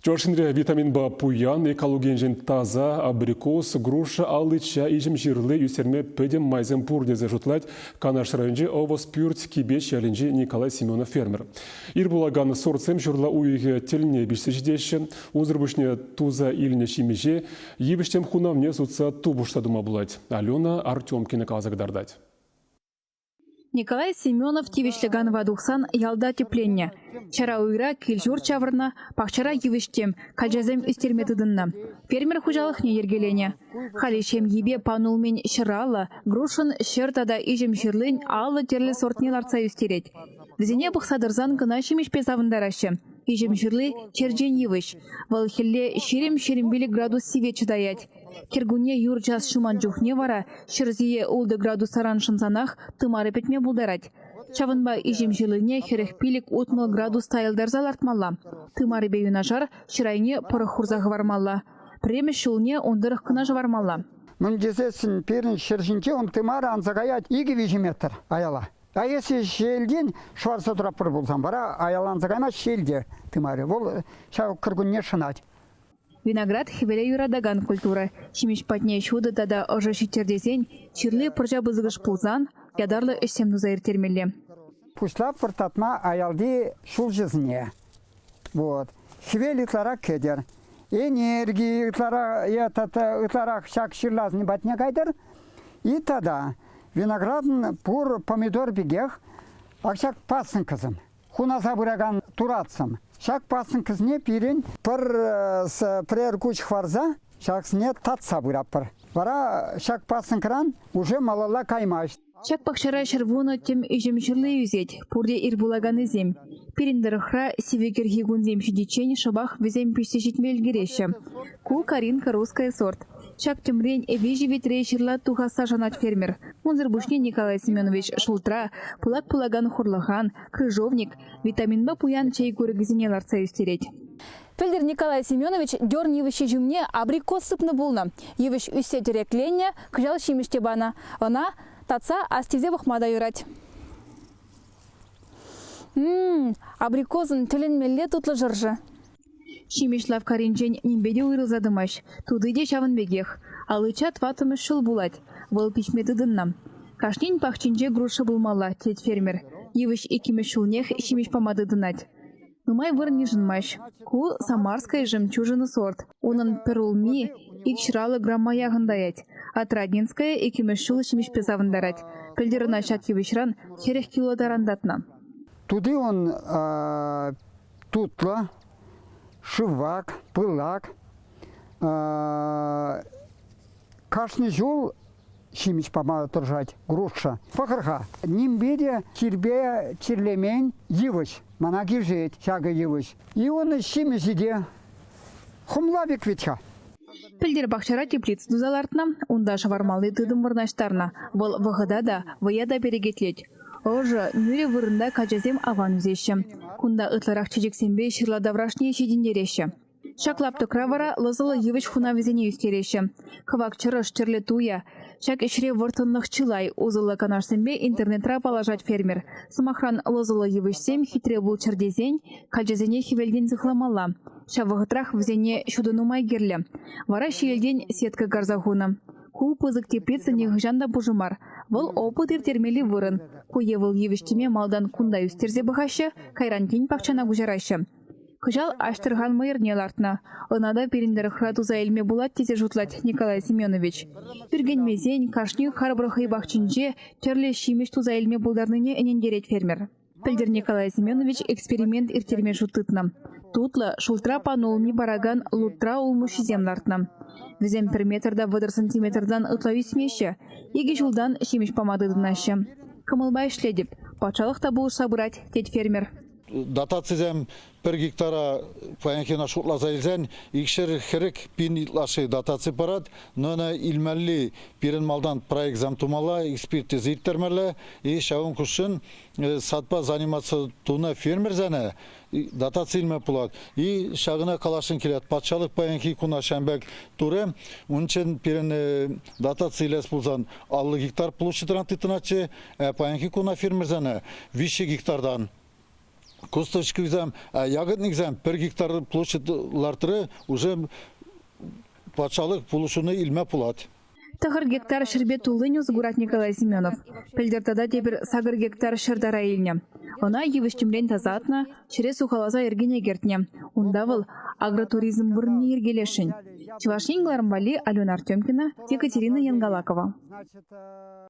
Чӑваш Енре витаминпа пуян, экологи енчен таса абрикос, груша, алыча, иҫӗм ҫырли ӳстерме пӗтӗм майсем пур тесе шутлать Канаш районӗнчи Ӑвӑспӳрт Кипеч ялӗнчи Николай Семенов фермер. Ир пулакан сортсем ҫурла уйӑхӗ тӗлне пиҫсе ҫитеҫҫӗ. Унсӑр пуҫне туса илнӗ ҫимӗҫе йывӑҫ-тӗм хунавне сутса тупӑш та тума пулать. Алена Артемкина каласа кӑтартать. Николай Семенов тивӗҫлӗ канӑва тухсан ялта тӗпленнӗ. Ҫара уйра кил-ҫурт ҫавӑрнӑ, пахчара йывӑҫ-тӗм, калчасем ӳстерме тытӑннӑ. Фермер хуҫалӑхне йӗркеленӗ. Халӗ ҫемйипе панулмин ҫӑраллӑ, грушӑн ҫӗр тата иҫӗм ҫырлин 50 тӗрлӗ сортне лартса ӳстерет. Вӗсене пӑхса тӑрсан кӑна ҫимӗҫпе савӑнтараҫҫӗ. Иҫӗм ҫырли черчен йывӑҫ. Вӑл хӗлле 20-25 градус сивве чӑтаять. Кӗркунне юр час ҫуман чухне вара ҫӗр сийӗ ултӑ градус таран шӑнсанах тымарӗ пӗтме пултарать. Ҫавӑнпа иҫӗм ҫырлине 45-60 градус тайӑлтарса лартмалла. Тымарӗпе юнашар ҫӗр айне пӑрӑх хурса хӑвармалла. Пӗрремӗш ҫулне ун тӑрӑх кӑна шӑвармалла. Мӗн тесессӗн пирӗн ҫӗр ҫинче ун тымарӗ анса каять икӗ-виҫӗ метр аяла. А если ҫиелтен шӑварса тӑратпӑр пулсан вара аяланса каймасть ҫиелте тымарӗ. Вӑл ҫав кӗркунне шӑнать. Виноград хӗвеле юратакан культура. Ҫимӗҫ патне ҫутӑ тата ӑшӑ ҫиттӗр тесен чирлӗ пӑрҫа пысӑкӑш пулсан ятарлӑ ӗҫсем туса ирттермелле. Пуҫлап выртатма аялти ҫулҫӑсене. Вот. Хӗвел ытларах кӗтӗр. Энерги ытларах, е тата ытларах ҫак ҫырласен патне кайтӑр. И тата виноградӑн пур помидор пекех ак ҫак пасынкӑсем. Хунаса пыракан туратсем. Ҫак пасынкӑсене пирӗн пӗр пӗрер куҫ хӑварса ҫаксене татса пыратпӑр. Вара ҫак пасынкӑран уже малалла каймасть. Ҫак пахчара 110 тӗм иҫӗм ҫырли ӳсет, пурте ир пулаканнисем. Пирӗн тӑрӑхра сивӗ кӗрхи кунсем ҫитиччен шӑпах вӗсем пиҫсе ҫитме ӗлкӗреҫҫӗ. Ку Каринка русская сорт. Ҫак тӗмрен виҫӗ витре ҫырла тухасса шанать фермер. Унсӑр пуҫне Николай Семенович шултра, пылак пулакан хурлӑхан, крыжовник, витаминпа пуян чей курӑкӗсене лартса ӳстерет. Пӗлтӗр Николай Семенович дерн йывӑҫҫи ҫумне абрикос сыпнӑ пулнӑ. Йывӑҫ ӳссе тӗрекленнӗ, кӑҫал ҫимӗҫ те панӑ. Ӑна татса астивсе пӑхма та юрать. Абрикосӑн тӗлӗнмелле тутлӑ шӑршӑ. Ҫимӗҫ лавккаринчен нимпе те уйрӑлса тӑмасть. Тути те ҫавӑн пекех. Алыча тӑваттӑмӗш ҫул пулать. Вӑл пиҫме тытӑннӑ. Кашнин пахчинче груша пулмалла, тет фермер. Йывӑҫ иккӗмӗш ҫулнех ҫимӗҫ пама тытӑнать. Нумай вырӑн йышӑнмасть. Ку Самарская жемчужина сорт. Унӑн пӗр улми ик ҫӑраллӑ грамма яхӑн таять. Отраднинская иккӗмӗш ҫул ҫимӗҫпе савӑнтарать. Пӗлтӗр ӑна ҫак йывӑҫран 40 кило таран татнӑ. Тути ун тутлӑ, шывак, пылак. Кашни ҫул ҫимӗҫ пама тӑрӑшать груша. Пӑхӑр-ха, нимпе те чирпе чирлемен йывӑҫ. Мана килӗшет ҫакӑ йывӑҫ. И унӑн ҫимӗҫӗ те хӑмла пек вӗт-ха. Пӗлтӗр пахчара теплица туса лартнӑ, унта шӑвармалли тытӑм вырнаҫтарнӑ. Вӑл вӑхӑта та, вӑя та перекетлет. Ӑшӑ, нӳрӗ вырӑнта качасем аван ӳсеҫҫӗ. Кунта ытларах чечексемпе ҫырла таврашне ҫитӗнтереҫҫӗ. Ҫак лаптӑкра вара лӑсӑллӑ йывӑҫ хунавӗсене ӳстереҫҫӗ. Кӑвак чӑрӑш, тӗрлӗ туя. Ҫак ӗҫре вӑрттӑнлӑх чылай, усӑллӑ канашсемпе интернетра паллашать фермер. Сӑмахран, лӑсӑллӑ йывӑҫсем хитре пулччӑр тесен калчасене хӗвелтен сыхламалла. Ҫав вӑхӑтрах вӗсене ҫутӑ нумай кирлӗ. Вара ҫиелтен сетка карса хунӑ. Ку пысӑк теплица нихӑҫан та пушӑ мар. Вӑл опыт ирттермелли вырӑн. Ку е вӑл йывӑҫ-тӗме малтан кунта ӳстерсе пӑхаҫҫӗ, кайран тин пахчана куҫараҫҫӗ. Кӑҫал Аҫтӑрхан мӑйӑрне лартнӑ. Ӑна та пирӗн тӑрӑхра туса илме пулать тесе шутлать Николай Семенович. Ӳркенмесен кашни харпӑр хӑй пахчинче тӗрлӗ ҫимӗҫ туса илме пултарнине ӗнентерет фермер. Пӗлтӗр Николай Семенович эксперимент ирттерме шут тытнӑ. Тутлӑ, шултра панулми паракан лутра улмуҫҫисем лартнӑ. Вӗсем пӗр метр та 30 сантиметртан ытла ӳсмеҫҫӗ, икӗ ҫултан ҫимӗҫ пама тытӑнаҫҫӗ. Кӑмӑлпа ӗҫлетӗп, патшалӑх та пулӑшса пырать, тет фермер. Дотацисем пӗр гектара паянхи шутласа илсен 240 пин ытлашши дотаци парать. Но ӑна илмелли пирӗн малтан проектсем тумалла, экспертиза ирттермелле. И ҫавӑн хушшин садпа заниматься тунӑ фермерсене дотаци илме пулать. И ҫакӑна каласшӑн килет, патшалӑх паянхи куна ҫавӑн пек турӗ. Унччен пирӗн дотаци илес пулсан 50 гектар площадьран тытӑнатчӗ, паянхи куна фермерсене 3 гектартан. Косточкисем, ягодниксем пӗр гектар площадь лартрӗ, уже патшалӑх пулӑшуне илме пулать. 9 гектар ҫӗрпе туллин усӑ курать Николай Семенов. Пӗлтӗр тата тепӗр 8 гектар ҫӗр тара илнӗ. Ӑна йывӑҫ-тӗмрен тасатнӑ, ҫӗре сухаласа йӗркене кӗртнӗ. Унта вӑл агротуризм вырӑнне йӗркелесшӗн. Чӑваш Ен кӑларӑм валли Алена Артемкина, Екатерина Янгалакова.